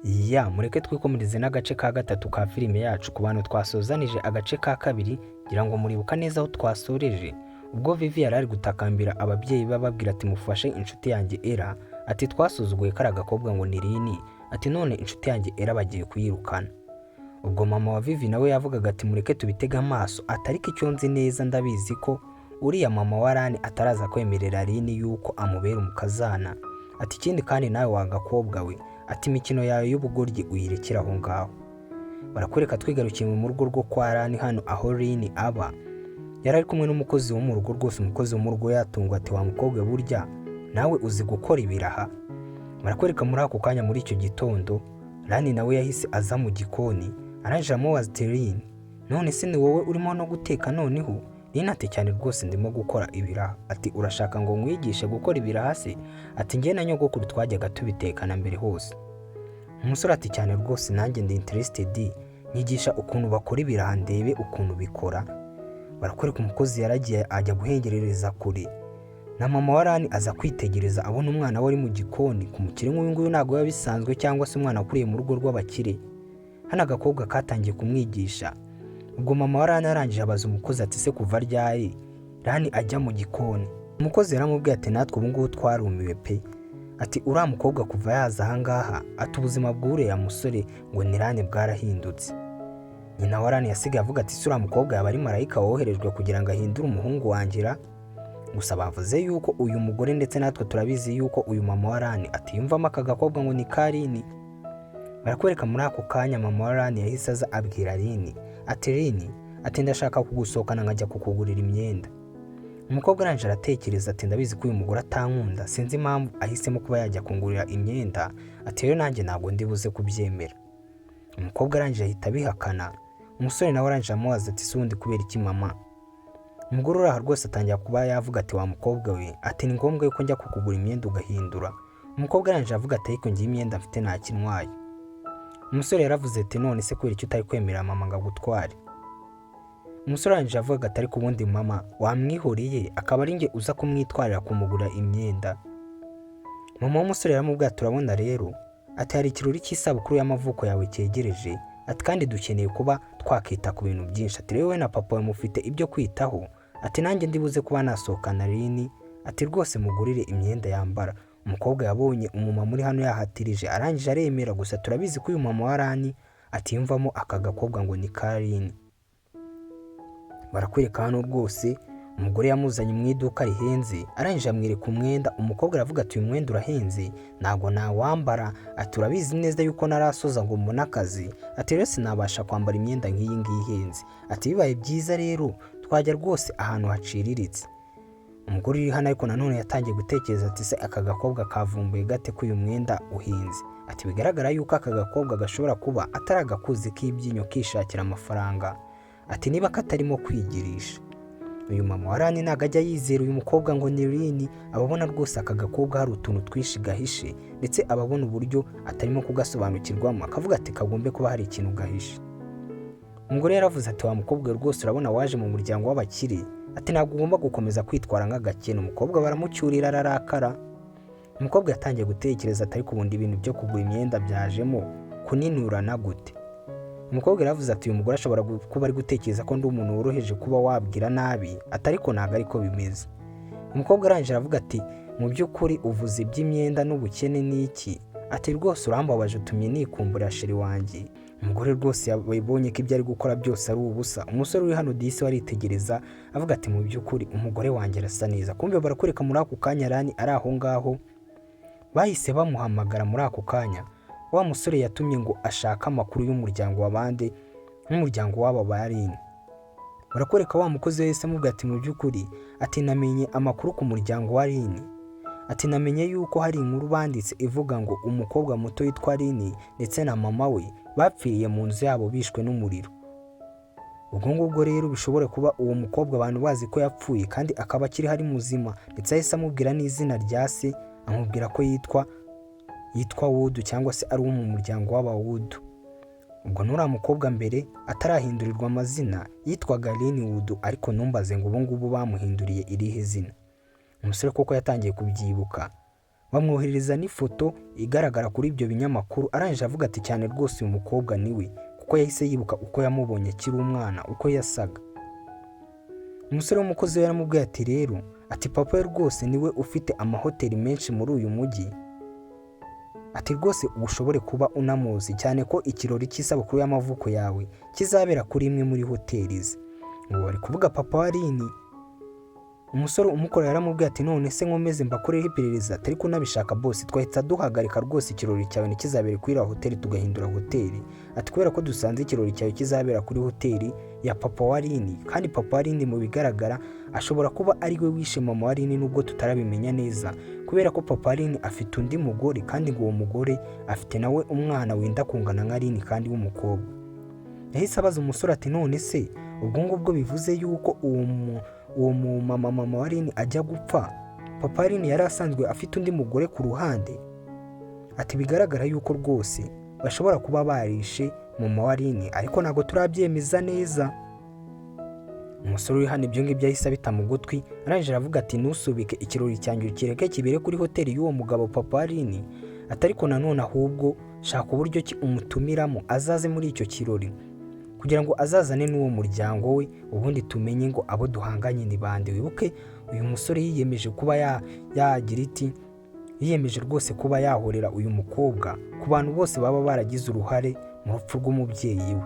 Ya, mureke twikomereze n'agace ka gatatu ka filime yacu. Ku bantu twasozanije agace ka kabiri, ngira ngo muribuka neza aho twasoreje, ubwo Vivi yari ari gutakambira ababyeyi be, ababwira ati: "Mufashe inshuti yanjye Era." Ati: "Twasuzuguye kariya gakobwa ngo ni Rini." Ati: "None inshuti yanjye Era bagiye kuyirukana." Ubwo mama wa Vivi nawe yavugaga ati: "Mureke tubitege amaso." Ati: "Ariko icyo nzi neza, ndabizi ko uriya mama wa Rani ataraza kwemerera Rini yuko amubera umukazana." Ati: "Ikindi kandi, nawe wa gakobwa we," ati, "imikino yawe y'ubugoryi uyirekere aho ngaho." Barakwereka twigarukiye mu rugo rwo kwa Rani, hano aho Rini aba. Yari ari kumwe n'umukozi wo mu rugo. Rwose umukozi wo mu rugo yatungwa, ati: "Wa mukobwa, burya nawe uzi gukora ibiraha." Barakwereka muri ako kanya, muri icyo gitondo, Rani nawe yahise aza mu gikoni, arangije amubaza ati: "Rini, none se ni wowe urimo no guteka noneho?" Rini ati: "Cyane rwose, ndimo gukora ibiraha." Ati: "Urashaka ngo nkwigishe gukora ibiraha se?" Ati: "Njye na nyogokuru twajyaga tubitekana mbere hose." Umusore ati: "Cyane rwose, nanjye ndi interested, nyigisha ukuntu bakora ibiraha ndebe ukuntu bikora." Barakwereka umukozi yaragiye ajya guhengerereza kure, na mama wa Rani aza kwitegereza, abona umwana we ari mu gikoni. Ku mukire nk'uyu nguyu ntabwo biba bisanzwe, cyangwa se umwana wakuriye mu rugo rw'abakire. Hano agakobwa katangiye kumwigisha. Ubwo mama wa Rani arangije abaza umukozi ati: "Se kuva ryari Rani ajya mu gikoni?" Umukozi yaramubwiye ati: "Natwe ubu ngubu twarumiwe pe." Ati: "Uriya mukobwa kuva yaza ahangaha," ati, "ubuzima bw'uriya musore ngo ni Rani bwarahindutse." Nyina wa Rani yasigaye avuga ati: "Si uriya mukobwa yaba ari marayika woherejwe kugira ngo ahindure umuhungu wangira?" Gusa bavuze yuko uyu mugore, ndetse natwe turabizi yuko uyu mama wa Rani atiyumvamo aka gakobwa ngo ni Karini. Barakwereka muri ako kanya mama wa Rani yahise aza abwira Rini ati: "Rini," ati, "ndashaka kugusohokana nkajya kukugurira imyenda." Umukobwa arangije aratekereza ati: "Ndabizi ko uyu mugore atankunda, sinzi impamvu ahisemo kuba yajya kungurira imyenda." Ati: "Rero nanjye ntabwo ndi buze kubyemera." Umukobwa arangije ahita abihakana. Umusore nawe arangije amubaza ati: "Si ubundi kubera iki, mama?" Umugore uri aha rwose atangira kuba yavuga ati: "Wa mukobwa we," ati, "ni ngombwa yuko njya kukugura imyenda ugahindura." Umukobwa arangije avuga ati: "Ariko ngiye imyenda mfite nta kintwaye." Umusore yaravuze ati: "None se kubera icyo utari kwemerera mama ngo agutware?" Umusore arangije avuga ati: "Ariko ubundi mama wamwihoreye, akaba ari njye uza kumwitwarira kumugura imyenda." Mama w'umusore yaramubwiye ati: "Turabona rero," ati, "hari ikirori cy'isabukuru y'amavuko yawe cyegereje," ati, "kandi dukeneye kuba twakita ku bintu byinshi." Ati: "Rero wowe na papa wawe mufite ibyo kwitaho." Ati: "Nanjye ndibuze kuba nasohokana Rini," ati, "rwose mugurire imyenda yambara." Umukobwa yabonye umumama uri hano yahatirije, arangije aremera. Gusa turabizi ko uyu mama wa Rani atiyumvamo aka gakobwa ngo ni Karini. Barakwereka hano rwose umugore yamuzanye mu iduka rihenze, arangije amwereka umwenda. Umukobwa aravuga ati: "Uyu mwenda urahenze, ntabwo nawambara." Ati: "Urabizi neza yuko narasoza ngo mbone akazi." Ati: "Rero sinabasha kwambara imyenda nk'iyi ngiyi ihenze." Ati: "Bibaye byiza rero twajya rwose ahantu haciriritse." Umugore uri hano ariko nanone yatangiye gutekereza ati: "Se aka gakobwa kavumbuye gate ko uyu mwenda uhinze?" Ati: "Bigaragara yuko aka gakobwa gashobora kuba atari agakuzi k'ibyinyo kishakira amafaranga." Ati: "Niba katarimo kwigirisha." Uyu mama wa Rani ntabwo ajya yizera uyu mukobwa ngo ni Rini. Aba abona rwose aka gakobwa hari utuntu twinshi gahishe, ndetse aba abona uburyo atarimo kugasobanukirwamo, akavuga ati: "Kagombe kuba hari ikintu gahishe." Umugore yaravuze ati: "Wa mukobwa we, rwose urabona waje mu muryango w'abakire," ati, "ntabwo ugomba gukomeza kwitwara nk'agakene." Umukobwa baramucyurira, ararakara. Umukobwa yatangiye gutekereza ati: "Ariko ubundi ibintu byo kugura imyenda byajemo kuninurana gute?" Umukobwa yaravuze ati: "Uyu mugore ashobora kuba ari gutekereza ko ndi umuntu woroheje kuba wabwira nabi," ati, "ariko ntabwo ariko bimeze." Umukobwa arangije aravuga ati: "Mu by'ukuri uvuze iby'imyenda n'ubukene n'iki?" Ati: "Rwose urambabaje, utumye nikumbura chéri wanjye." Umugore rwose yabonye ko ibyo ari gukora byose ari ubusa. Umusore uri hano disi aritegereza, avuga ati: "Mu by'ukuri umugore wanjye arasa neza." Kumbe barakwereka muri ako kanya Rani ari aho ngaho, bahise bamuhamagara muri ako kanya. Wa musore yatumye ngo ashake amakuru y'umuryango wa bande, nk'umuryango w'aba ba Rini. Barakwereka wa mukozi wese amubwira ati: "Mu by'ukuri," ati, "namenye amakuru ku muryango wa Rini." Ati: "Namenye yuko hari inkuru banditse ivuga ngo umukobwa muto witwa Rini ndetse na mama we bapfiriye mu nzu yabo bishwe n'umuriro. Ubwo ngubwo rero bishobora kuba uwo mukobwa abantu bazi ko yapfuye kandi akaba akiri hari muzima." Ndetse ahise amubwira n'izina rya se, amubwira ko yitwa Wudu, cyangwa se ari uwo mu muryango w'Abawudu. Ubwo n'uriya mukobwa mbere atarahindurirwa amazina yitwaga Lini Wudu, ariko ntumbaze ngo ubu ngubu bamuhinduriye irihe zina. Umusore koko yatangiye kubyibuka. Bamwoherereza n'ifoto igaragara kuri ibyo binyamakuru. Arangije avuga ati: "Cyane rwose, uyu mukobwa niwe," kuko yahise yibuka uko yamubonye akiri umwana, uko yasaga. Umusore w'umukozi we yaramubwiye ati: "Rero," ati, "papa we rwose niwe ufite amahoteli menshi muri uyu mujyi," ati, "rwose ushobore kuba unamuzi cyane ko ikirori cy'isabukuru y'amavuko yawe kizabera kuri imwe muri hoteli ze." Ubu bari kuvuga papa wa Rini. Umusore umukorera yaramubwiye ati: "None se nkomeze mbakoreho iperereza?" Atari ko unabishaka boss, twahita duhagarika rwose ikirori cyawe ntikizabere kuri iriya hoteli, tugahindura hoteli, ati kubera ko dusanze ikirori cyawe kizabera kuri hoteli ya papa wa Rini, kandi papa wa Rini mu bigaragara ashobora kuba ari we wishe mama wa Rini, nubwo tutarabimenya neza, kubera ko papa wa Rini afite undi mugore, kandi ngo uwo mugore afite nawe umwana wenda kungana nka Rini kandi w'umukobwa. Yahise abaza umusore ati: "None se ubwo ngubwo bivuze yuko uwo mama, mama wa Rini ajya gupfa, papa wa Rini yari asanzwe afite undi mugore ku ruhande?" Ati: "Bigaragara yuko rwose bashobora kuba barishe mama wa Rini, ariko ntabwo turabyemeza neza." Umusore uri hano ibyo ngibyo yahise abita mu gutwi. Arangije aravuga ati: "Ntusubike ikirori cyanjye, ukireke kibere kuri hoteli y'uwo mugabo papa wa Rini," ati ariko nanone ahubwo shaka uburyo ki umutumiramo azaze muri icyo kirori, kugira ngo azazane n'uwo muryango we, ubundi tumenye ngo abo duhanganye ni bande. Wibuke uyu musore yiyemeje kuba yagira iti, yiyemeje rwose kuba yahorera uyu mukobwa ku bantu bose baba baragize uruhare mu rupfu rw'umubyeyi we.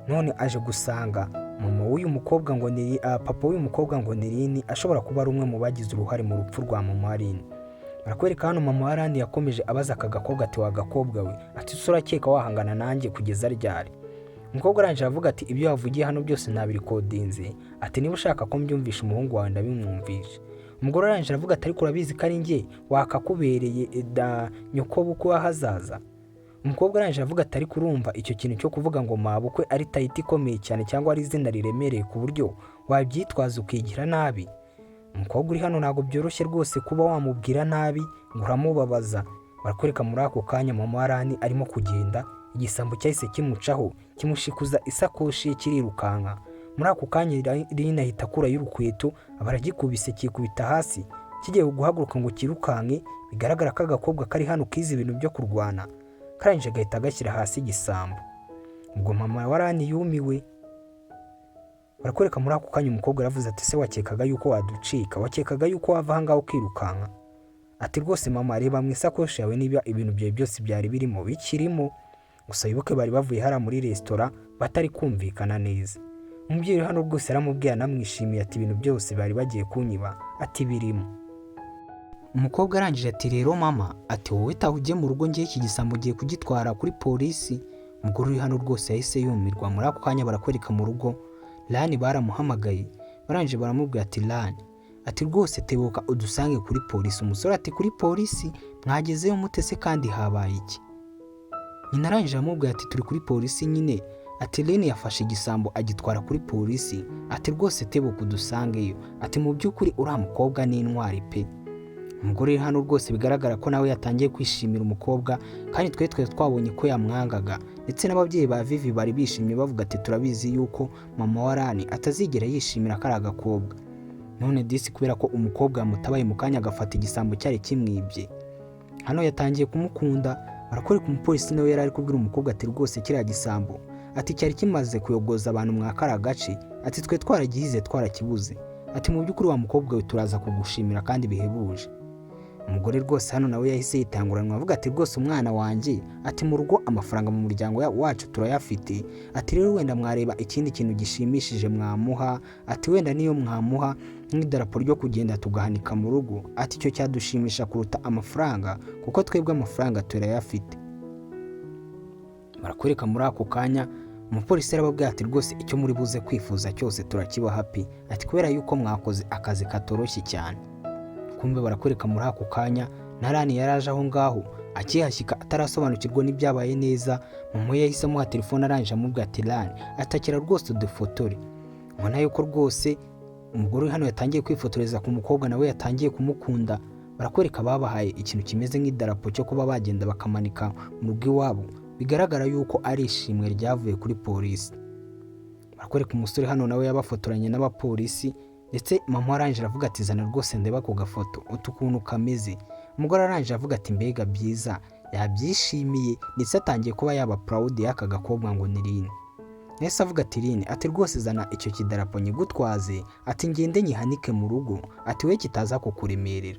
None aje gusanga mama w'uyu mukobwa ngo ni papa w'uyu mukobwa ngo ni Rini, ashobora kuba ari umwe mu bagize uruhare mu rupfu rwa mama wa Rini. Barakwereka hano mama wa Rani yakomeje abaza aka gakobwa ati: "Wa gakobwa we," ati, "ese urakeka wahangana nanjye kugeza ryari?" Umukobwa arangije aravuga ati: "Ibyo wavugiye hano byose nabirikodinze," ati, "niba ushaka ko mbyumvisha umuhungu wawe, ndabimwumvisha." Umugore arangije aravuga ati: "Ariko urabizi ko ari njye wakakubereye da nyokobukwe w'ahazaza." Umukobwa arangije aravuga ati: "Ariko urumva icyo kintu cyo kuvuga ngo mabukwe ari title ikomeye cyane, cyangwa ari izina riremereye ku buryo wabyitwaza ukigira nabi?" Umukobwa uri hano ntabwo byoroshye rwose kuba wamubwira nabi ngo uramubabaza. Barakwereka muri ako kanya mama wa Rani arimo kugenda, igisambo cyahise kimucaho, kimushikuza isakoshi ye, kirirukanka. Muri ako kanya Rini ahita akurayo urukweto, aba aragikubise, kikubita hasi. Kigiye guhaguruka ngo kirukanke, bigaragara ko agakobwa kari hano kize ibintu byo kurwana, karangije gahita gashyira hasi igisambo. Ubwo mama wa Rani yumiwe. Barakwereka muri ako kanya umukobwa aravuze ati: "Se wakekaga yuko waducika? Wakekaga yuko wava ahangaha ukirukanka?" Ati: "Rwose mama, reba mu isakoshi yawe niba ibintu byawe byose byari birimo bikirimo." Gusa wibuke bari bavuye hariya muri resitora batari kumvikana neza. Umubyeyi uri hano rwose yaramubwiye anamwishimiye ati: "Ibintu byose bari bagiye kunyiba," ati, "birimo." Umukobwa arangije ati: "Rero mama," ati, "wowe taha ujye mu rugo, ngiye iki gisambo ugiye kugitwara kuri polisi." Umugore uri hano rwose yahise yumirwa. Muri ako kanya barakwereka mu rugo Rani baramuhamagaye. Barangije baramubwira ati: "Rani," ati, "rwose tebuka udusange kuri polisi." Umusore ati: "Kuri polisi mwagezeyo mute se, kandi habaye iki?" Nyina arangije aramubwira ati: "Turi kuri polisi nyine," ati, "Reni yafashe igisambo agitwara kuri polisi," ati, "rwose tebuka udusangeyo," ati, "mu by'ukuri uriya mukobwa ni intwari pe." Umugore uri hano rwose bigaragara ko nawe yatangiye kwishimira umukobwa, kandi twe twabonye ko yamwangaga. Ndetse n'ababyeyi ba Vivi bari bishimye, bavuga ati: "Turabizi yuko mama wa Rani atazigera yishimira ko ari agakobwa." None disi kubera ko umukobwa yamutabaye mu kanya agafata igisambo cyari kimwibye, hano yatangiye kumukunda. Barakwereka umupolisi nawe yari ari kubwira umukobwa ati: "Rwose kiriya gisambo," ati, "cyari kimaze kuyogoza abantu mwa kariya gace," ati, "twe twaragihize twarakibuze," ati, "mu by'ukuri wa mukobwa we turaza kugushimira kandi bihebuje." Umugore rwose hano nawe yahise yitanguranwa avuga ati: "Rwose umwana wanjye," ati, "mu rugo amafaranga mu muryango wacu turayafite," ati, "rero wenda mwareba ikindi kintu gishimishije mwamuha," ati, "wenda niyo mwamuha nk'idarapo ryo kugenda tugahanika mu rugo," ati, "icyo cyadushimisha kuruta amafaranga, kuko twebwe amafaranga turayafite." Barakwereka muri ako kanya umupolisi yarababwiye ati: "Rwose icyo muri buze kwifuza cyose turakibaha pe," ati, "kubera yuko mwakoze akazi katoroshye cyane." Kumbe barakwereka muri ako kanya na Rani yari aje aho ngaho. Akihashyika atarasobanukirwa n'ibyabaye neza, mama we yahise amuha telefone. Arangije amubwira ati: "Rani," atakira, "rwose udufotore." Ubona yuko rwose umugore uri hano yatangiye kwifotoreza ku mukobwa, nawe yatangiye kumukunda. Barakwereka babahaye ikintu kimeze nk'idarapo cyo kuba bagenda bakamanika mu rugo iwabo, bigaragara yuko ari ishimwe ryavuye kuri polisi. Barakwereka umusore hano nawe yabafotoranye n'abapolisi, ndetse mama arangije aravuga ati: "Zana rwose ndeba ku gafoto utu ukuntu kameze." Umukobwa arangije aravuga ati: "Rwose aka gafoto Umugore arangije avuga ati mbega byiza, yabyishimiye ndetse atangiye kuba yaba proud y'aka gakobwa ngo ni Line. Yahise avuga ati Line, ati rwose zana icyo kidarapo nyigutwaze, ati ngende nyihanike mu rugo, ati we kitaza kukuremerera.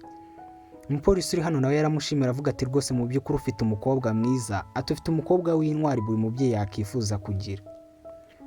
Umupolisi uri hano nawe yaramushimira avuga ati rwose mu by'ukuri ufite umukobwa mwiza, ati ufite umukobwa w'intwari buri mubyeyi yakifuza kugira.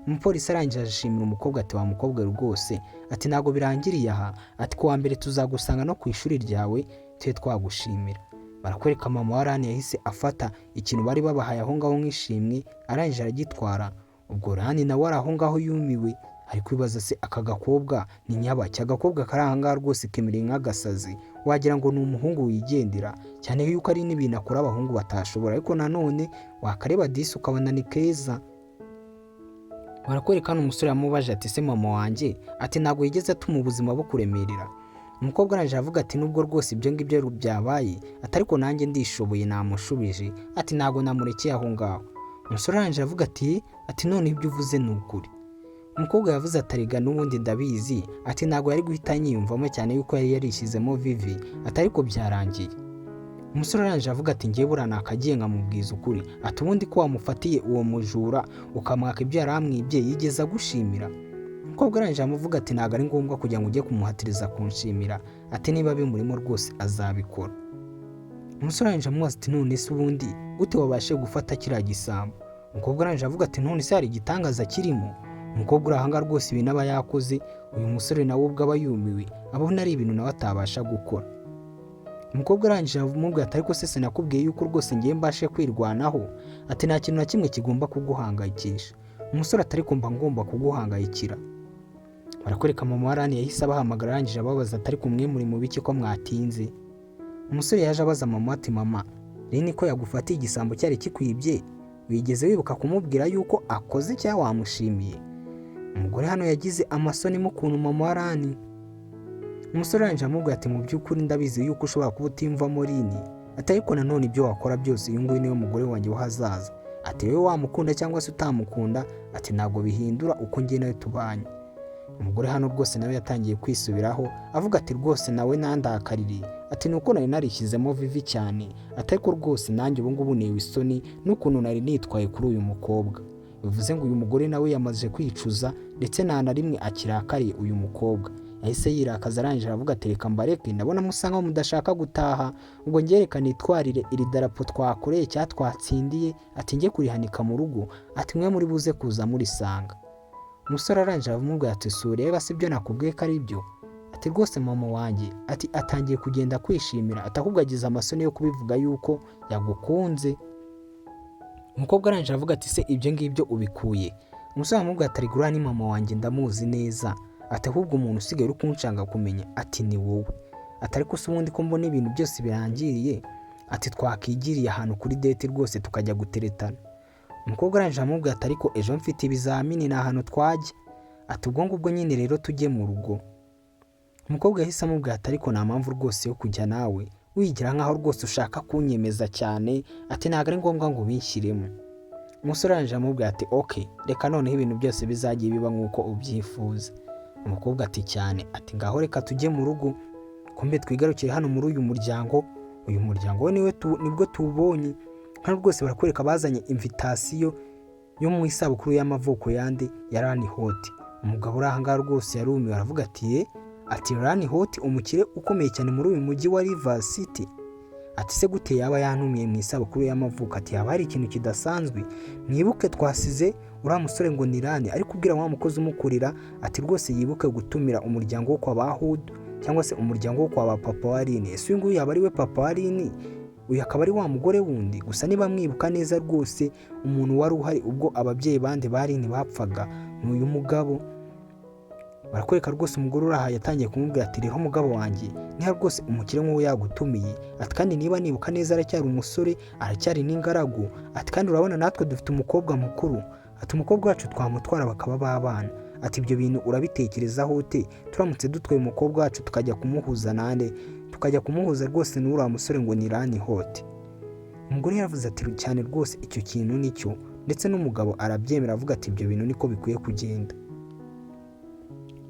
Umupolisi arangije ashimira umukobwa ati wa mukobwa rwose, ati ntabwo birangiriye aha, ati kuwa mbere tuzagusanga no ku ishuri ryawe tube twagushimira. Barakwereka mama wa Rani yahise afata ikintu bari babahaye aho ngaho nk'ishimwe, arangije aragitwara. Ubwo Rani nawe ari aho ngaho yumiwe, ari kwibaza se aka gakobwa ni nyabaki? Agakobwa kari aha ngaha rwose kemereye nk'agasazi, wagira ngo ni umuhungu wigendera, cyane yuko ari n'ibintu akora abahungu batashobora, ariko nanone wakareba disi ukabona ni keza. Barakwereka hano umusore yamubaje ati se mama wanjye, ati ntabwo yigeze atuma ubuzima bukuremerera. Umukobwa arangije avuga ati nubwo rwose ibyo ngibyo byabaye, ati ariko nanjye ndishoboye namushubije, ati ntabwo namurekeye aho ngaho. Umusore arangije avuga ati none ibyo uvuze ni ukuri. Umukobwa yavuze ati arega n'ubundi ndabizi, ati ntabwo yari guhita anyiyumvamo cyane yuko yari yarishyizemo Vivi, ati ariko byarangiye. Umusore arangije avuga ati ngewe buriya nakagiye nkamubwiza ukuri, ati ubundi ko wamufatiye uwo mujura ukamwaka ibyo yari amwibye yigeze agushimira. Umukobwa arangije amuvuga ati ntabwo ari ngombwa kugira ngo ujye kumuhatiriza kunshimira, ati niba bimurimo rwose azabikora. Umusore arangije amubaza ati none se ubundi gute wabashe gufata kiriya gisambo? Umukobwa arangije avuga ati none se hari igitangaza kirimo? Umukobwa uri ahangaha rwose ibintu aba yakoze, uyu musore nawe ubwo aba yumiwe, abona ari ibintu nawe atabasha gukora. Umukobwa arangije amubwira ati ariko se sinakubwiye yuko rwose ngiye mbashe kwirwanaho, ati nta kintu na kimwe kigomba kuguhangayikisha. Umusore ati ariko mba ngomba kuguhangayikira. Barakwereka mama wa Rani yahise abahamagara arangije ababaza ati ariko mwe muri mu biki ko mwatinze? Umusore yaje abaza mama ati mama, Rini ko yagufatiye igisambo cyari kikwibye, wigeze wibuka kumubwira yuko akoze cyangwa wamushimiye? Umugore hano yagize amasoni mu kuntu mama wa Rani. Umusore arangije amubwira ati mu by'ukuri ndabizi yuko ushobora kuba utimvamo Rini, ati ariko nanone ibyo wakora byose uyu nguyu niwe mugore wanjye w'ahazaza, ati wowe wamukunda cyangwa se utamukunda, ati ntabwo bihindura uko njye nawe tubanye. Umugore hano rwose nawe yatangiye kwisubiraho avuga ati rwose nawe nandakaririye, ati nuko nari narishyizemo Vivi cyane, ati ariko rwose nanjye ubu ngubu newe isoni n'ukuntu nari nitwaye kuri uyu mukobwa. Bivuze ngo uyu mugore nawe yamaze kwicuza ndetse nta na rimwe akirakariye uyu mukobwa. Yahise yirakaza arangije aravuga ati reka mbareke, ndabona musa nkaho mudashaka gutaha, ubwo ngereka nitwarire iri darapo twakoreye cyangwa twatsindiye, ati njye kurihanika mu rugo, ati mwe muri buze kuza murisanga. Umusore arangije aramubwira ati si ureba si ibyo nakubwiye ko ari byo? Ati rwose mama wanjye, ati atangiye kugenda kwishimira, ati ahubwo agize amasoni yo kubivuga yuko yagukunze. Umukobwa arangije avuga ati se ibyo ngibyo ubikuye? Umusore aramubwira ati ariko uriya ni mama wanjye ndamuzi neza, ati ahubwo umuntu usigaye uri kunshanga kumenya ati ni wowe, ati ariko se ubundi ko mbona ibintu byose birangiriye, ati twakigiriye ahantu kuri date rwose tukajya guteretana. Umukobwa arangije aramubwira ati ariko ejo mfite ibizamini ni ahantu twajya, ati ubwo ngubwo nyine rero tujye mu rugo. Umukobwa yahise amubwira ati ariko nta mpamvu rwose yo kujya nawe, wigira nkaho rwose ushaka kunyemeza cyane, ati ntabwo ari ngombwa ngo ubinshyiremo. Umusore arangije amubwira ati ok, reka noneho ibintu byose bizajye biba nk'uko ubyifuza. Umukobwa ati cyane, ati ngaho reka tujye mu rugo, kumbe twigarukire hano muri uyu muryango, uyu muryango we niwe nibwo tuwubonye. Hano rwose barakwereka bazanye invitation yo mu isabukuru y'amavuko yande ya Rani Hoti. Umugabo uri aha ngaha rwose yarumiwe aravuga ati ye, ati Rani Hoti umukire ukomeye cyane muri uyu mujyi wa Rivers City, ati se gute yaba yantumiye mu isabukuru y'amavuko, ati haba hari ikintu kidasanzwe. Mwibuke twasize uriya musore ngo ni Rani ari kubwira wa mukozi umukurira ati rwose yibuke gutumira umuryango wo kwa ba Hudu cyangwa se umuryango wo kwa ba papa wa Rini. Ese uyu nguyu yaba ari we papa wa Rini? Uyu akaba ari wa mugore wundi. Gusa niba mwibuka neza rwose umuntu wari uhari ubwo ababyeyi bandi ba Rini bapfaga ni uyu mugabo. Barakwereka rwose umugore uri aha yatangiye kumubwira ati rero mugabo wanjye niba rwose umukire nk'uwo yagutumiye, ati kandi niba nibuka neza aracyari umusore aracyari n'ingaragu, ati kandi urabona natwe dufite umukobwa mukuru, ati umukobwa wacu twamutwara bakaba babana, ati ibyo bintu urabitekerezaho ute turamutse dutwaye umukobwa wacu tukajya kumuhuza nande, tukajya kumuhuza rwose n'uriya musore ngo ni Rani Hoti. Umugore yaravuze ati cyane rwose icyo kintu nicyo, ndetse n'umugabo arabyemera avuga ati ibyo bintu niko bikwiye kugenda.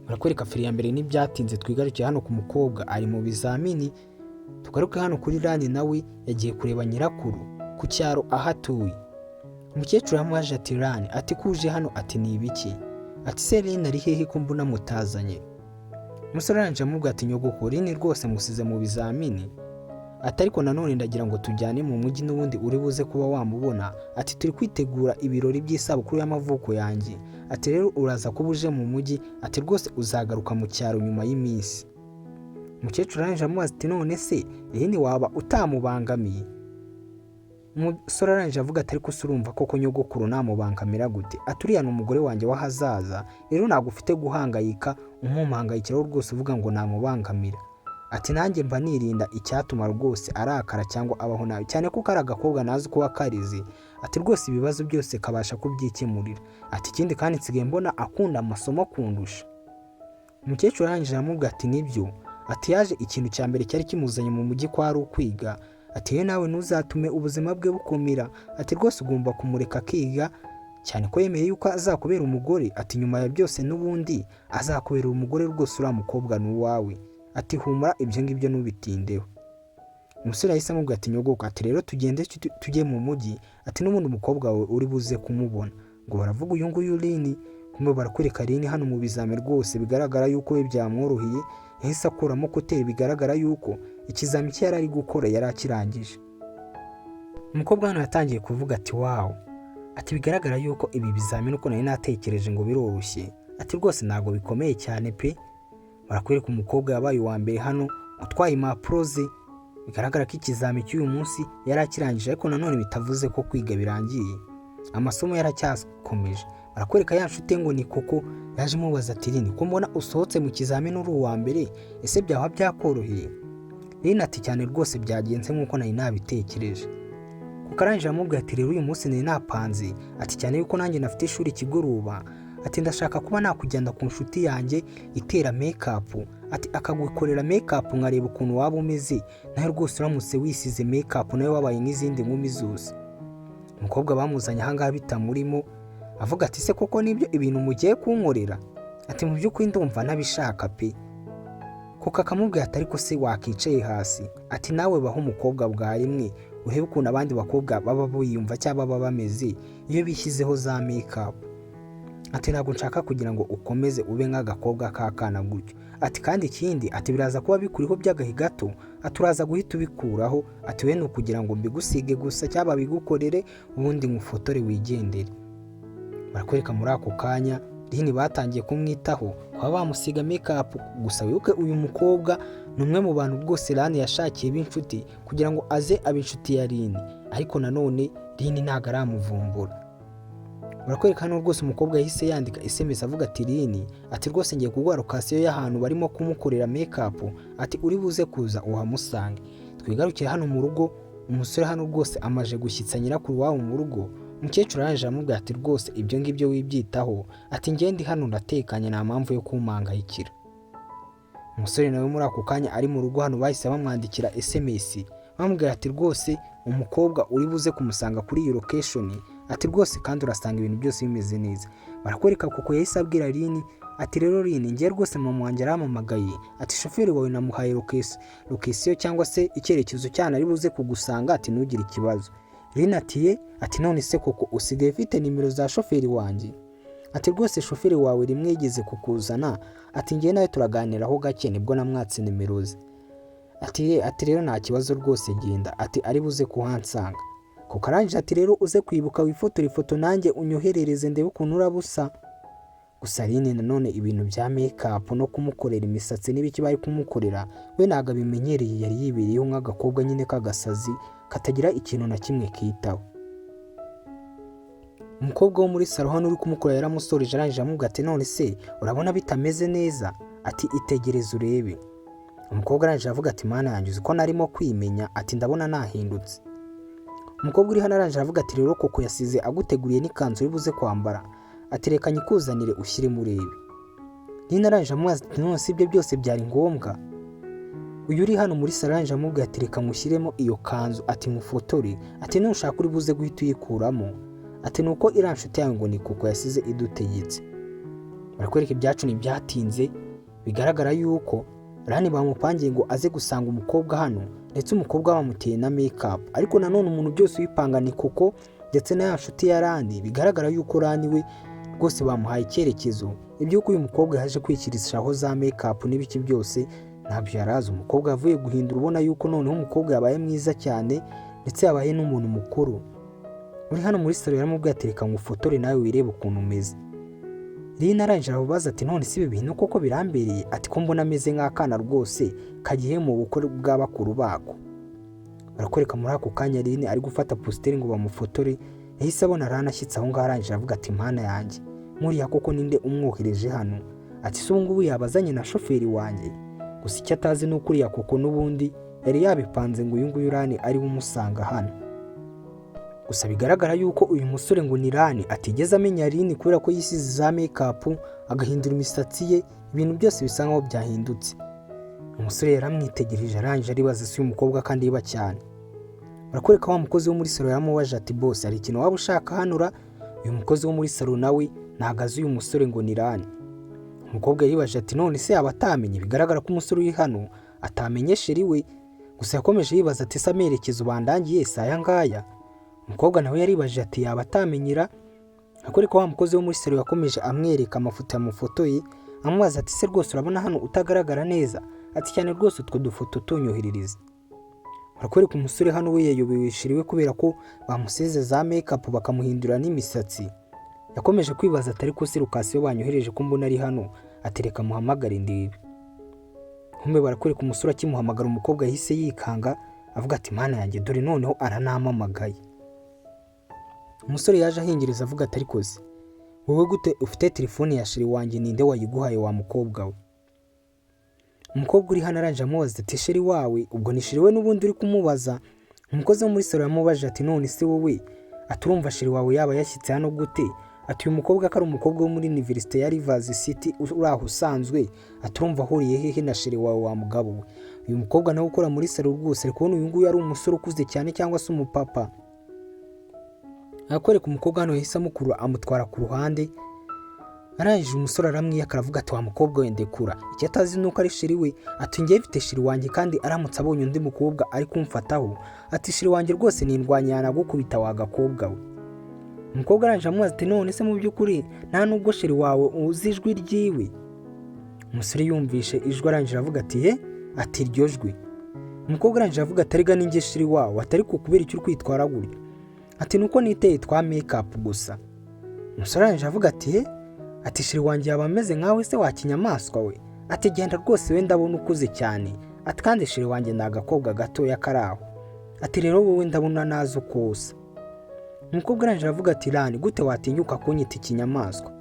Barakwereka feri ya mbere n'ibyatinze twigarukiye hano ku mukobwa ari mu bizamini. Tugaruke hano kuri Rani, nawe yagiye kureba nyirakuru ku cyaro aho atuye. Umukecuru yamubaje ati: "Rani," ati, "kuje hano," ati, "ni ibiki?" Ati: "Se Rini ari hehe ko mbona mutazanye?" Umusore arangije amubwira ati: "Nyogoko, Rini rwose musize mu bizamini," ati, "ariko nanone ndagira ngo tujyane mu mujyi, n'ubundi uri buze kuba wamubona," ati, "turi kwitegura ibirori by'isabukuru y'amavuko yanjye," ati, "rero uraza kuba uje mu mujyi," ati, "rwose uzagaruka mu cyaro nyuma y'iminsi." Umukecuru arangije amubaza ati: "None se Rini waba utamubangamiye?" Umusore arangije avuga ati: "Ariko se urumva koko nyogokuru namubangamira gute?" Ati: "Uriya ni umugore wanjye w'ahazaza, rero ntabwo ufite guhangayika umumpangayikiraho rwose uvuga ngo namubangamira." Ati: "Nanjye mba nirinda icyatuma rwose arakara cyangwa abaho nabi, cyane kuko ari agakobwa nazi kuba karize." Ati: "Rwose ibibazo byose kabasha kubyikemurira." Ati: "Ikindi kandi nsigaye mbona akunda amasomo kundusha." Umukecuru arangije aramubwira ati: "Nibyo." Ati: "Yaje ikintu cya mbere cyari kimuzanye mu mujyi ko ari ukwiga." Ati: "Yewe nawe ntuzatume ubuzima bwe bukomera." Ati: "Rwose ugomba kumureka akiga, cyane ko yemeye yuko azakubera umugore." Ati: "Nyuma ya byose n'ubundi azakubera umugore, rwose uriya mukobwa ni uwawe." Ati: "Humura, ibyo ngibyo ntubitindeho." Umusore yahise amubwira ati: "Nyogoko," ati, "rero tugende tujye mu mujyi," ati, "n'ubundi umukobwa wawe uri buze kumubona." Ngo baravuga uyu nguyu Rini. Kumbe barakwereka Rini hano mu bizami, rwose bigaragara yuko we byamworoheye, yahise akuramo kuteri, bigaragara yuko ikizami cye yari ari gukora yari akirangije. Umukobwa hano yatangiye kuvuga ati: "Wow," ati, "bigaragara yuko ibi bizamini uko nari natekereje ngo biroroshye," ati, "rwose ntabwo bikomeye cyane pe." Barakwereka umukobwa yabaye uwa mbere hano utwaye impapuro ze, bigaragara ko ikizami cy'uyu munsi yari akirangije, ariko nanone bitavuze ko kwiga birangiye, amasomo yaracyakomeje. Barakwereka ya nshuti ngo ni koko yaje imubaza ati: "Rini, ko mbona usohotse mu kizamini uri uwa mbere, ese byaba byakoroheye?" Rini ati: "Cyane rwose, byagenze nk'uko nari nabitekereje." Kuko arangije aramubwira ati: "Rero uyu munsi nari napanze," ati, "cyane yuko nanjye nafite ishuri ikigoroba," ati, "ndashaka kuba nakujyana ku nshuti yanjye itera makeup," ati, "akagukorera makeup nkareba ukuntu waba umeze nawe, rwose uramutse wisize makeup nawe wabaye nk'izindi nkumi zose." Umukobwa bamuzanye ahangaha bitamurimo, avuga ati: "Se koko nibyo ibintu mugiye kunkorera?" Ati: "Mu by'ukuri ndumva ntabishaka pe." Kuko akamubwira ati: "Ariko se wakicaye hasi?" Ati: "Nawe baho umukobwa bwa rimwe, urebe ukuntu abandi bakobwa baba biyumva cyangwa baba bameze iyo bishyizeho za makeup." Ati: "Ntabwo nshaka kugira ngo ukomeze ube nk'agakobwa k'akana gutyo." Ati: "Kandi ikindi," ati, "biraza kuba bikuriho by'agahe gato," ati, "uraza guhita ubikuraho." Ati: "We ni ukugira ngo mbigusige gusa cyangwa bigukorere, ubundi ngufotore wigendere." Barakwereka muri ako kanya Rini batangiye kumwitaho, kuba bamusiga makeup. Gusa wibuke uyu mukobwa ni umwe mu bantu rwose Rani yashakiye b'inshuti kugira ngo aze abe inshuti ya Rini, ariko nanone Rini ntabwo aramuvumbura. Barakwereka hano rwose umukobwa yahise yandika SMS avuga ati: "Rini," ati, "rwose ngiye kuguha location y'ahantu barimo kumukorera makeup," ati, "uri buze kuza uhamusange." Twigarukire hano mu rugo. Umusore hano rwose amaje gushyitsa nyirakuru wabo mu rugo. Umukecuru arangije aramubwira ati: "Rwose ibyo ngibyo wibyitaho," ati, "ngende hano ndatekanye, nta mpamvu yo kumpangayikira." Umusore nawe muri ako kanya ari mu rugo hano bahise bamwandikira SMS bamubwira ati: "Rwose umukobwa uri buze kumusanga kuri iyo location," ati, "rwose kandi urasanga ibintu byose bimeze neza." Barakwereka kuko yahise abwira Rini ati: "Rero Rini, ngiye rwose mama wanjye arampamagaye," ati, "shoferi wawe namuhaye location cyangwa se icyerekezo cyane ari buze kugusanga," ati, "ntugire ikibazo." Rini ati: "Ye?" Ati: "None se koko usigaye ufite nimero za shoferi wanjye?" Ati: "Rwose shoferi wawe rimwe yigeze kukuzana," ati, "ngewe nawe turaganiraho gake, nibwo namwatse nimero ze." Ati: "Ye?" Ati: "Rero nta kibazo rwose, genda," ati, "ari buze kuhansanga." Kuko arangije ati: "Rero uze kwibuka wifotore ifoto nanjye unyoherereze ndebe ukuntu uraba usa." Gusa Rini nanone ibintu bya makeup no kumukorera imisatsi n'ibiki bari kumukorera, we ntabwo abimenyereye, yari yibereyeho nk'agakobwa nyine k'agasazi katagira ikintu na kimwe kitaho. Umukobwa wo muri salo hano uri kumukorera yaramusoreje, arangije aramubwira ati: "None se urabona bitameze neza?" Ati: "Itegereze urebe." Umukobwa arangije avuga ati: "Mana yanjye, uzi ko narimo kwimenya?" Ati: "Ndabona nahindutse." Umukobwa uri hano arangije aravuga ati: "Rero koko yasize aguteguriye n'ikanzu uri buze kwambara," ati, "reka nyikuzanire ushyiremo urebe." Nina arangije amubaza ati: "None se ibyo byose byari ngombwa?" Uyu uri hano muri salo arangije amubwira ati: "Reka mushyiremo iyo kanzu," ati, "mufotore," ati, "nushaka uri buze guhita uyikuramo," ati, "nuko iriya nshuti yawe ngo ni kuko yasize idutegetse." Barakwereka ibyacu ntibyatinze, bigaragara yuko Rani bamupangiye ngo aze gusanga umukobwa hano, ndetse umukobwa bamuteye na make-up. Ariko nanone umuntu byose uyipanga ni Koko ndetse na ya nshuti ya Rani. Bigaragara yuko Rani we rwose bamuhaye icyerekezo. Iby'uko uyu mukobwa yaje kwikirishaho za make-up n'ibiki byose ntabyo yari azi. Umukobwa yavuye guhindura, ubona yuko noneho umukobwa yabaye mwiza cyane, ndetse yabaye n'umuntu mukuru. Uri hano muri salo yaramubwiye ati: "Reka ngufotore nawe wirebe ukuntu umeze." Rina arangije aramubaza ati: "None si ibi bintu koko birambereye?" Ati: "Ko mbona ameze nk'akana rwose kagiye mu bukwe bwa bakuru bako." Barakwereka muri ako kanya Rine ari gufata positeri ngo bamufotore. Yahise abona Rana ashyitse aho ngaho, arangije avuga ati: "Mana yanjye, nkuriya koko ninde umwohereje hano?" Ati: "Se ubu ngubu yabazanye na shoferi wanjye?" Gusa icyo atazi ni uko uriya Koko n'ubundi yari yabipanze ngo uyu nguyu Rani ari we umusanga hano. Gusa bigaragara yuko uyu musore ngo ni Rani atigeze amenya Rini, kubera ko yisize za make-up, agahindura imisatsi ye, ibintu byose bisa nkaho byahindutse. Umusore yaramwitegereje, arangije aribaza si uyu mukobwa kandi yiba cyane. Barakwereka wa mukozi wo muri salo yaramubaje ati: "Boss, hari ikintu waba ushaka hanura?" Uyu mukozi wo muri salo nawe ntabwo azi uyu musore ngo ni Rani. Umukobwa yaribaje ati: "None se yaba atamenye?" Bigaragara ko umusore uri hano atamenye chéri we. Gusa yakomeje yibaza ati: "Se amerekezo bandangiye si aya ngaya?" Umukobwa nawe yaribaje ati: "Yaba atamenyera?" Ariko wa mukozi wo muri salo yakomeje amwereka amafoto yamufotoye, amubaza ati: "Se rwose urabona hano utagaragara neza?" Ati: "Cyane rwose, utwo dufoto tunyoherereza." Barakwereka umusore hano we yayobewe chéri we, kubera ko bamusize za make-up bakamuhindura n'imisatsi. Yakomeje kwibaza ati: "Ariko se location banyohereje ko mbona ari hano?" Atereka muhamagare ndebe. Nkumbe barakwereka umusore akimuhamagara, umukobwa yahise yikanga, avuga ati: "Mana yanjye, dore noneho aranamamagaye." Umusore yaje ahingereza, avuga ati: "Ariko se wowe gute ufite telefone ya chéri wanjye? Ninde wayiguhaye wa mukobwa we?" Umukobwa uri hano arangije amubaza ati: "Chéri wawe?" Ubwo ni chéri we n'ubundi uri kumubaza. Umukozi wo muri salo yamubaje ati: "None se wowe," ati, "urumva chéri wawe yaba yashyitse hano gute?" Ati: "Uyu mukobwa ko ari umukobwa wo muri Université ya Rivers City uri aho usanzwe," ati, "urumva ahuriye hehe na chéri wawe wa mugabo we?" Uyu mukobwa nawe ukora muri salo rwose ari kubona uyu nguyu ari umusore ukuze cyane cyangwa se umupapa. Arakwereka umukobwa hano yahise amukurura, amutwara ku ruhande. Arangije umusore aramwiyaka, aravuga ati: "Wa mukobwa we, ndekura." Icyo atazi ni uko ari chéri we. Ati: "Ngewe mfite chéri wanjye, kandi aramutse abonye undi mukobwa ari kumfataho," ati, "chéri wanjye rwose nindwanya, yanagukubita wa gakobwa we." Umukobwa arangije amubaza ati: "None se mu by'ukuri nta nubwo chéri wawe uzi ijwi ryiwe?" Umusore yumvishe ijwi, arangije avuga ati: "He?" Ati: "Iryo jwi." Umukobwa arangije avuga ati: "Arega ninjye chéri wawe." Atari ko kubera icyo uri kwitwara gutyo? Ati: "Nuko niteye twa make-up gusa." Umusore arangije avuga ati: "He?" Ati: "Chéri wanjye yaba ameze nkawe se wa kinyamaswa we?" Ati: "Genda rwose we, ndabona ukuze cyane." Ati: "Kandi chéri wanjye ni agakobwa gatoya kari aho." Ati: "Rero wowe ndabona nazi uko usa." Umukobwa arangije aravuga ati: "Rani, gute watinyuka kunyita ikinyamaswa?"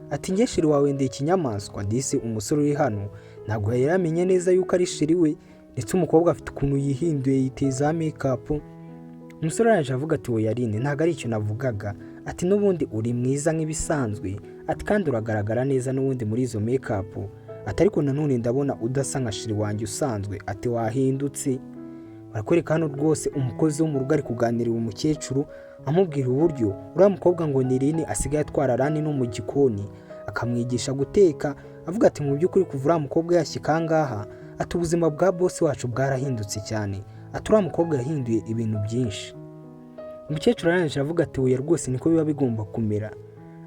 Ati: "Nge chéri wawe ndi ikinyamaswa?" Disi umusore uri hano ntabwo yari yamenye neza yuko ari chéri we, ndetse umukobwa afite ukuntu yihinduye, yiteye za make-up. Umusore arangije avuga ati: "Oya Rine, ntabwo ari icyo navugaga." Ati: "N'ubundi uri mwiza nk'ibisanzwe." Ati: "Kandi uragaragara neza n'ubundi muri izo make-up." Ati: "Ariko nanone ndabona udasa nka chéri wanjye usanzwe." Ati: "Wahindutse." Barakwereka hano rwose umukozi wo mu rugo ari kuganirira umukecuru, amubwira uburyo uriya mukobwa ngo ni Rini asigaye atwara Rani no mu gikoni akamwigisha guteka. Avuga ati: "Mu by'ukuri kuva uriya mukobwa yashyika aha ngaha," ati, "ubuzima bwa boss wacu bwarahindutse cyane." Ati: "Uriya mukobwa yahinduye ibintu byinshi." Umukecuru arangije avuga ati: "Oya rwose, niko biba bigomba kumera."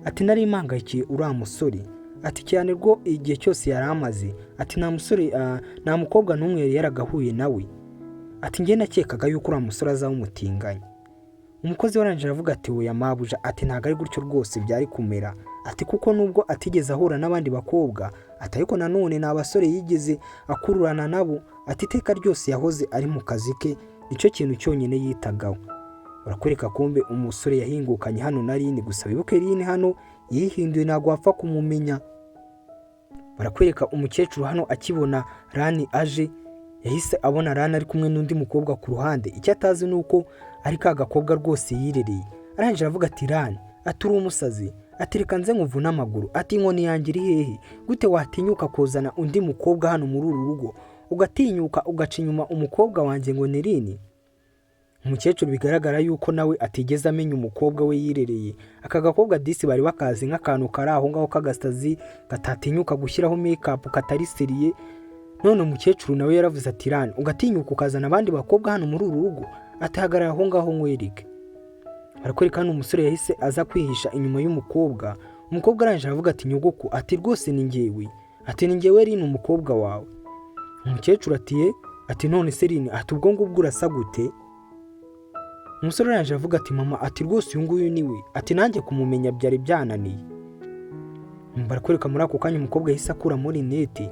Ati: "Nari mpangayikiye uriya musore," ati, "cyane rwo igihe cyose yari amaze," ati, "nta musore, nta mukobwa n'umwe yari yaragahuye nawe." Ati: "Njye nakekaga yuko uriya musore azaba umutinganyi." Umukozi warangije aravuga ati: "Oya mabuja," ati, "ntabwo ari gutyo rwose byari kumera." Ati: "Kuko nubwo atigeze ahura n'abandi bakobwa," ati, "ariko nanone ni abasore yigeze akururana nabo." Ati: "Iteka ryose yahoze ari mu kazi ke, nicyo kintu cyonyine yitagaho." Barakwereka kumbe umusore yahingukanye hano na Rini. Gusa wibuke Rini hano yihinduye, ntabwo wapfa kumumenya. Barakwereka umukecuru hano akibona Rani aje, yahise abona Rani ari kumwe n'undi mukobwa ku ruhande. Icyo atazi ni uko ari ka gakobwa rwose yirereye. Arangije aravuga ati: "Rani," ati, "uri umusazi." Ati: "Reka nze nkuvune amaguru." Ati: "Inkoni yanjye iri hehe? Gute watinyuka kuzana undi mukobwa hano muri uru rugo, ugatinyuka ugaca inyuma umukobwa wanjye ngo ni Rini?" Umukecuru bigaragara yuko nawe atigeze amenya umukobwa we yirereye. Aka gakobwa disi bari bakazi nk'akantu kari aho ngaho k'agasazi, katatinyuka gushyiraho make-up, katari sérieux. None umukecuru nawe yaravuze ati Rani, ugatinyuka ukazana abandi bakobwa hano muri uru rugo? Ati hagarara aho ngaho nkwereke. Barakwereka hano umusore yahise aza kwihisha inyuma y'umukobwa. Umukobwa arangije aravuga ati nyogoko, ati rwose ni ngewe, ati ni ngewe Rini, umukobwa wawe. Umukecuru ati ye, ati none se Rini, ati ubwo ngubwo urasa gute? Umusore arangije avuga ati mama, ati rwose uyu nguyu ni we, ati nanjye kumumenya byari byananiye. Barakwereka muri ako kanya umukobwa yahise akuramo rinete.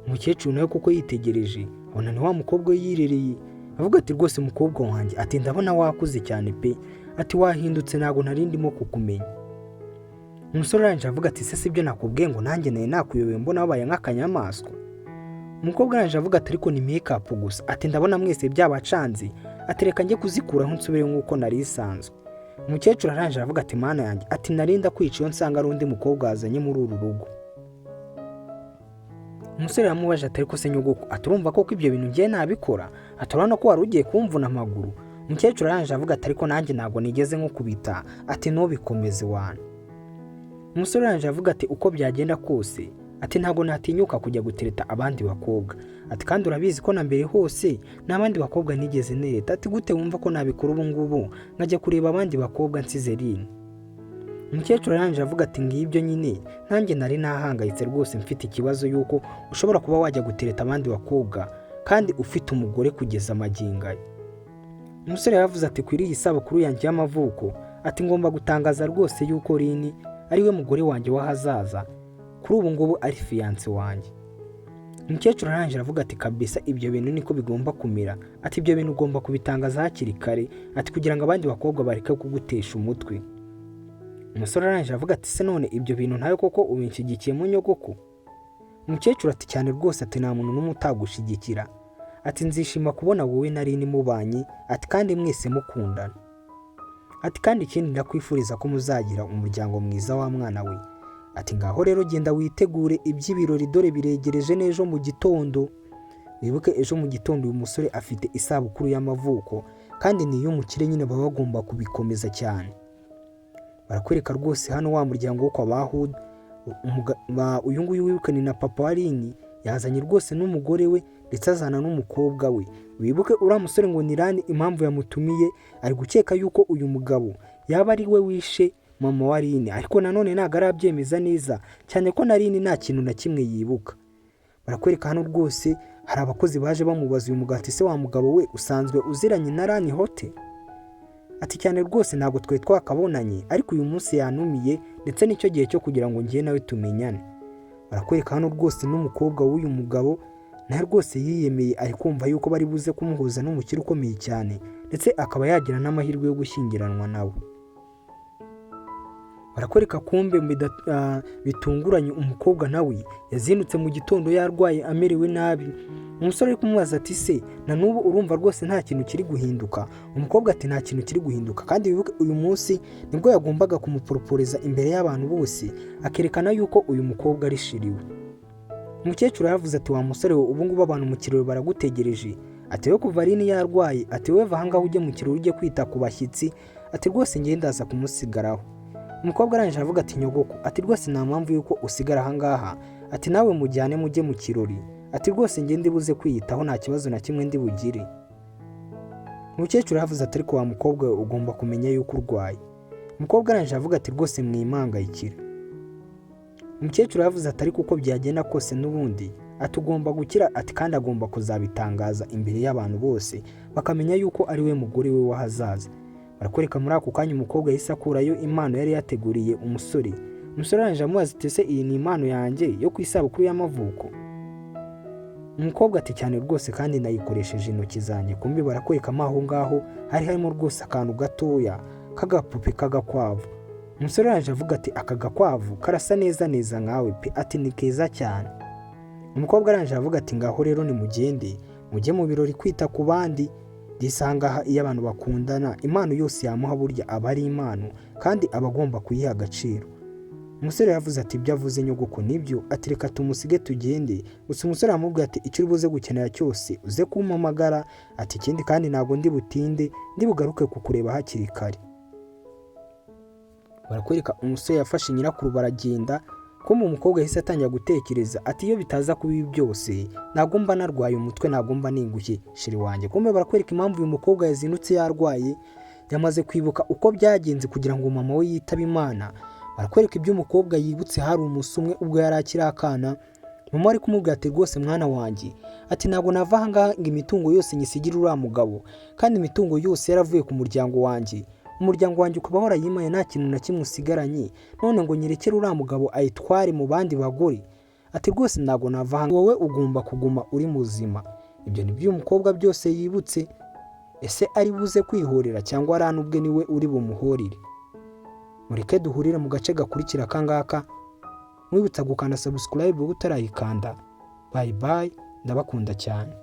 Umukecuru nawe kuko yitegereje abona ni wa mukobwa we yirereye, avuga ati rwose mukobwa wanjye, ati ndabona wakuze cyane pe, ati wahindutse, ntabwo nari ndimo kukumenya. Umusore arangije avuga ati se sibyo nakubwiye ngo nanjye nari nakuyobewe, mbona wabaye nk'akanyamaswa? Umukobwa arangije avuga ati ariko ni make gusa, ati ndabona mwese byabacanze, ati reka njye kuzikuraho nsubire nk'uko nari isanzwe. Umukecuru arangije aravuga ati mana yanjye, ati narinda kwica iyo nsanga ari undi mukobwa wazanye muri uru rugo. Umusore yamubaje ati ariko se nyogoko, ati urumva koko ibyo bintu ngiye nabikora? Ati urabona ko wari ugiye kumvuna amaguru. Umukecuru arangije avuga ati ariko nanjye ntabwo nigeze nkukubita, ati ntubikomeze wana. Umusore arangije avuga ati uko byagenda kose, ati ntabwo natinyuka kujya gutereta abandi bakobwa, ati kandi urabizi ko na mbere hose nta bandi bakobwa nigeze nereta, ati gute wumva ko nabikora ubu ngubu nkajya kureba abandi bakobwa nsize Rini? Umukecuru arangije avuga ati ngibyo nyine, nanjye nari nahangayitse rwose, mfite ikibazo y'uko ushobora kuba wajya gutereta abandi bakobwa kandi ufite umugore kugeza magingo aya. Umusore yaravuze ati kuri iyi sabukuru yanjye y'amavuko, ati ngomba gutangaza rwose y'uko Rini ari we mugore wanjye w'ahazaza, kuri ubu ngubu ari fiancé wanjye. Umukecuru arangije aravuga ati kabisa ibyo bintu niko bigomba kumera, ati ibyo bintu ugomba kubitangaza hakiri kare, ati kugira ngo abandi bakobwa bareke kugutesha umutwe. Umusore arangije avuga ati se none ibyo bintu ntawe koko ubinshyigikiyemo nyogoko? Umukecuru ati cyane rwose, ati nta muntu n'umwe utagushyigikira, ati nzishima kubona wowe na Rini mubanye, ati kandi mwese mukundana, ati kandi ikindi ndakwifuriza ko muzagira umuryango mwiza wa mwana we, ati ngaho rero genda witegure iby'ibirori, dore biregereje n'ejo mu gitondo. Wibuke ejo mu gitondo uyu musore afite isabukuru y'amavuko, kandi ni iy'umukire nyine baba bagomba kubikomeza cyane. Barakwereka rwose hano wa muryango wo kwa ba Hood, uyu nguyu wibuke ni na papa wa Rini, yazanye rwose n'umugore we ndetse azana n'umukobwa we. Wibuke uriya musore ngo ni Rani, impamvu yamutumiye ari gukeka yuko uyu mugabo yaba ari we wishe mama wa Rini, ariko nanone ntabwo arabyemeza neza cyane ko na Rini nta kintu na kimwe yibuka. Barakwereka hano rwose hari abakozi baje bamubaza uyu mugati, se wa mugabo we, usanzwe uziranye na Rani Hote? Ati cyane rwose, ntabwo twari twakabonanye, ariko uyu munsi yanumiye ndetse nicyo gihe cyo kugira ngo njye nawe tumenyane. Barakwereka hano rwose n'umukobwa w'uyu mugabo nawe rwose yiyemeye, ari kumva yuko bari buze kumuhuza n'umukire ukomeye cyane ndetse akaba yagira n'amahirwe yo gushyingiranwa nawe. Barakwereka kumbe bitunguranye umukobwa nawe yazindutse mu gitondo yarwaye amerewe nabi. Umusore ari kumubaza ati se na n'ubu urumva rwose nta kintu kiri guhinduka? Umukobwa ati nta kintu kiri guhinduka. Kandi wibuke uyu munsi nibwo yagombaga kumuporoporeza imbere y'abantu bose, akerekana yuko uyu mukobwa ari chéri we. Umukecuru yaravuze ati wa musore we, ubu ngubu abantu mu kirori baragutegereje, ati we kuva Rini yarwaye, ati we va ahangaha ujye mu kirori ujye kwita ku bashyitsi, ati rwose njye ndaza kumusigaraho. Umukobwa arangije aravuga ati nyogoko, ati rwose nta mpamvu y'uko usigara ahangaha, ati nawe mujyane mujye mu kirori, ati rwose njye ndibuze kwiyitaho, nta kibazo na kimwe ndi bugire. Umukecuru yaravuze ati ariko wa mukobwa we, ugomba kumenya yuko urwaye. Umukobwa arangije aravuga ati rwose mwimangayikira. Umukecuru yaravuze ati ariko uko byagenda kose n'ubundi, ati ugomba gukira, ati kandi agomba kuzabitangaza imbere y'abantu bose bakamenya yuko ari we mugore we w'ahazaza. Barakwereka muri ako kanya umukobwa yahise akurayo impano yari yateguriye umusore. Umusore arangije amubaza ati ese iyi ni impano yanjye yo ku isabukuru y'amavuko? Umukobwa ati cyane rwose, kandi nayikoresheje intoki zanjye. Kumbi barakwerekamo aho ngaho hari harimo rwose akantu gatoya k'agapupe k'agakwavu. Umusore arangije avuga ati aka gakwavu karasa neza neza nkawe pe, ati ni keza cyane. Umukobwa arangije avuga ati ngaho rero nimugende mujye mu birori kwita ku bandi. Disangaha iyo abantu bakundana impano yose yamuha burya aba ari impano kandi aba agomba kuyiha agaciro. Umusore yavuze ati ibyo avuze nyogoko nibyo, ati reka tumusige tugende. Gusa umusore aramubwira ati icyo uri buze gukenera cyose uze kumpamagara, ati ikindi kandi ntabwo ndi butinde, ndi bugaruke kukureba hakiri kare. Barakwereka umusore yafashe nyirakuru baragenda. Kumbe umukobwa yahise atangira gutekereza ati: "Iyo bitaza kuba ibi byose, ntabwo mba narwaye umutwe, ntabwo mba ningushye, chéri wanjye." Kumbe barakwereka impamvu uyu mukobwa yazindutse yarwaye. Yamaze kwibuka uko byagenze kugira ngo mama we yitabe Imana. Barakwereka ibyo umukobwa yibutse. Hari umunsi umwe ubwo yari akiri akana, mama ari kumubwira ati: "Rwose mwana wanjye," ati, "ntabwo nava aha ngaha ngo imitungo yose nyisigire uriya mugabo, kandi imitungo yose yaravuye ku muryango wanjye, umuryango wanjye ukaba warayimaye, nta kintu na kimwe usigaranye, none ngo nyirekere uriya mugabo ayitware mu bandi bagore." Ati: "Rwose ntabwo nava aha, wowe ugomba kuguma uri muzima." Ibyo ni byo uyu mukobwa byose yibutse. Ese ari buze kwihorera cyangwa ari ubwe niwe uri bumuhorere? Mureke duhurire mu gace gakurikira akangaka. Mwibutsa gukanda subscribe utarayikanda. Bye bye, ndabakunda cyane.